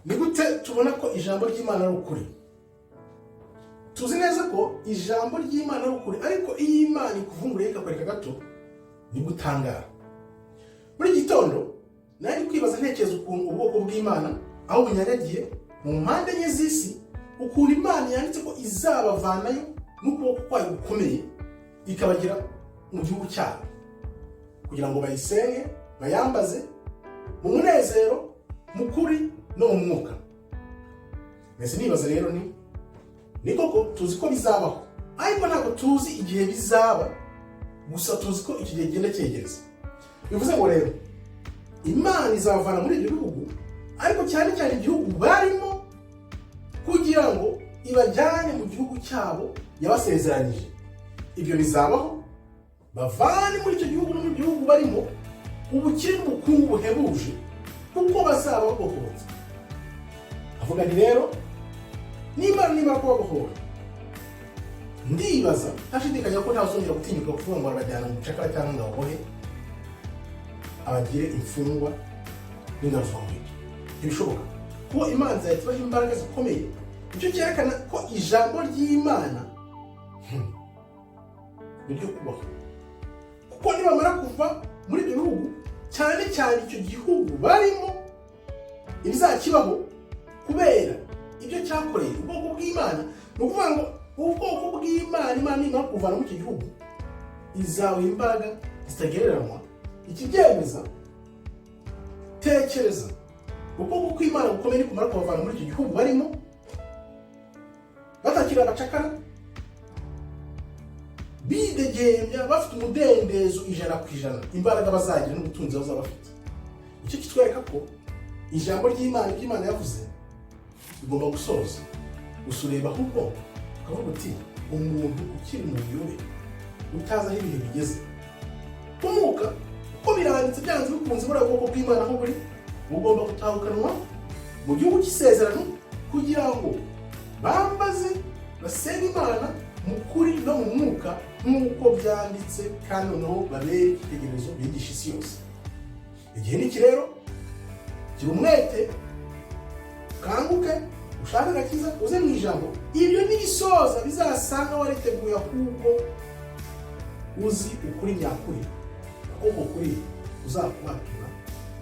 Ni gute tubona ko ijambo ry'Imana ari ukuri? Tuzi neza ko ijambo ry'Imana ari ukuri, ariko iyo Imana ikuvunguriye ikakwereka gato, nibwo utangara. Muri iki gitondo nari kwibaza, ntekereza ukuntu ubwoko bw'Imana aho bunyanyagiye mu mpande enye z'isi, ukuntu Imana yanditse ko izabavanayo n'ukuboko kwayo gukomeye, ikabagira mu gihugu cyabo kugira ngo bayisenge, bayambaze mu munezero, mu kuri no mu mwuka. Mbese nibaza rero, ni koko tuzi ko bizabaho, ariko ntabwo tuzi igihe bizaba. Gusa tuzi ko iki gihe genda cyegereza. Bivuze ngo rero Imana izabavana muri ibyo bihugu, ariko cyane cyane igihugu barimo, kugira ngo ibajyane mu gihugu cyabo yabasezeranyije. Ibyo bizabaho, bavane muri icyo gihugu no mu gihugu barimo ubukire n'ubukungu buhebuje, kuko bazaba babohotse. Avuga nti rero nimara kubabohora, ndibaza ntashidikanya ko ntazongera gutinyuka kuvuga ngo arabajyana mu bucakara cyangwa ngo ababohe, abagire imfungwa n'ingaruzwamuheto. Ntibishoboka, kuko Imana izahita ibaha imbaraga zikomeye. Icyo cyerekana ko ijambo ry'Imana ni ryo kubaho, kuko nibamara kuva muri ibyo bihugu, cyane cyane icyo gihugu barimo, ibizakibaho kubera ibyo cyakoreye ubwoko bw'Imana, ni ukuvuga ngo ubwoko bw'Imana, Imana nimara kuvana muri icyo gihugu, izabaha imbaraga zitagereranywa. Ikibyemeza, tekereza ukuboko kw'Imana gukomeye nikumara kubavana muri icyo gihugu barimo, batakiri abacakara, bidegembya, bafite umudendezo 100%, imbaraga bazagira n'ubutunzi bazaba bafite. Icyo kitwereka ko ijambo ry'Imana, ibyo Imana yavuze bigomba gusoza. Gusa ureba ahubwo ukavuga uti umuntu ukiri mu buyobe, utazi aho ibihe bigeze, umwuka uko biranditse, byanze bikunze buriya bwoko bw'Imana aho buri bugomba gutahukanwa mu gihugu cy'isezerano, kugira ngo bambaze, basenge Imana mu kuri no mu mwuka nk'uko byanditse, kandi noneho babere icyitegererezo, bigisha isi yose. Igihe ni iki rero. Gira umwete, ukanguke, ushake agakiza, uze mu ijambo. Ibyo nibisoza bizasanga wariteguye, ahubwo uzi ukuri nyakuri, kuko uko kuri uzakubatura,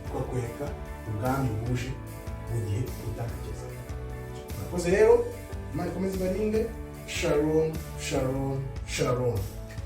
ukakwereka ubwami buje mu gihe utatekerezaga. Murakoze rero, Imana ikomeze ibarinde. Shalom, shalom, shalom.